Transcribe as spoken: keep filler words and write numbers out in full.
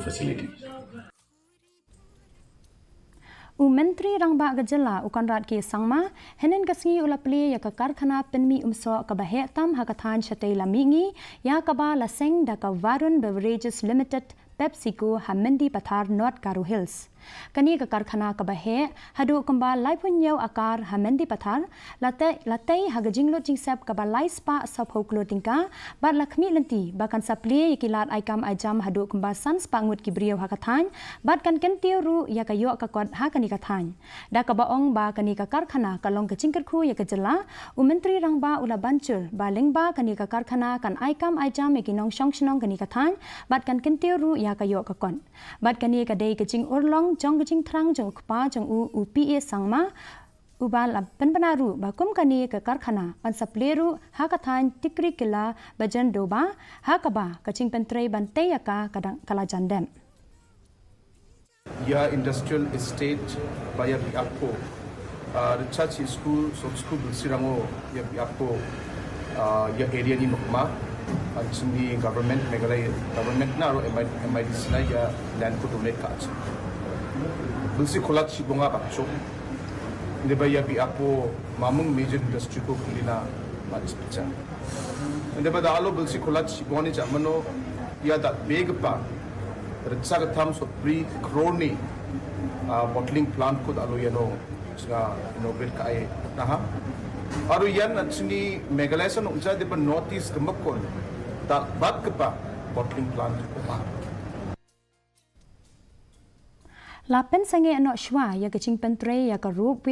facility. U Myntri Rangbah ka jylla u Conrad K Sangma hynnin ka sngi u la plie ïa ka karkhana pynmih umsoh kaba heh tam ha ka thaiñ shatei la mihngi, ïa kaba la seng da ka Varun Beverages Limited, PepsiCo, ha Mendipathar, North Garo Hills. Kane ka karkhana kaba heh haduh kumba laiphew hynñiew akar ha Mendipathar la tei, la tei ha ka jinglut jingsep kaba lai spah sawphew klur tyngka, bad la khmih lynti ba kan sa plie ïa ki lad ai kam ai jam haduh kumba san spah ngut ki briew ha ka thaiñ, bad kan kyntiew ruh ïa ka ïoh ka kot ha kane ka thaiñ. Da kaba ong ba kane ka karkhana ka long ka jingkyrkhu ïa ka jylla, u Myntri Rangbah u la ban jur ba lyngba kane ka karkhana kan ai kam ai jam ïa ki nongshong shnong kane ka thaiñ, bad kan kyntiew ruh ïa ka ïoh ka kot. Bad kane ka dei ka jingurlong jong ka jingthrang jong u kpa jong u, u P A Sangma, uba la pynbna ruh ba kum kane ka karkhana yn sa plie ruh ha ka thaiñ Tikrikilla Bajandoba, ha kaba ka jingpyntrei ban tei ïa ka ka dang, ka la jan dep. Ïa industrial estate ba ïa biap ko, ah, Richard School, Sub School Bilsirango, ïa biap ko, ah, ïa area ni nokma, ah, jingni government, Meghalaya government na ro M I, M I D C na ïa land ko donate ka ach. Bilsi Kholat Shibonga Bakchong. Inde ba ïa biap ko Mamung major industry ko kulina ba chipicha. Inde ba da alo Bilsi Kholat Shibonga ni jamano ïa da big pa. Rcha ka tham sot bri kroni, ah, bottling plant ko da alo ïano. Nga inaugurate ka ai naha. Aro ïan na chini Meghalaya sa nong ja de ba North East ka makon. Da bat ka pa bottling plant ko pa. La pynsangeh noh shuwa ïa ka jingpyntrei ïa ka ropeway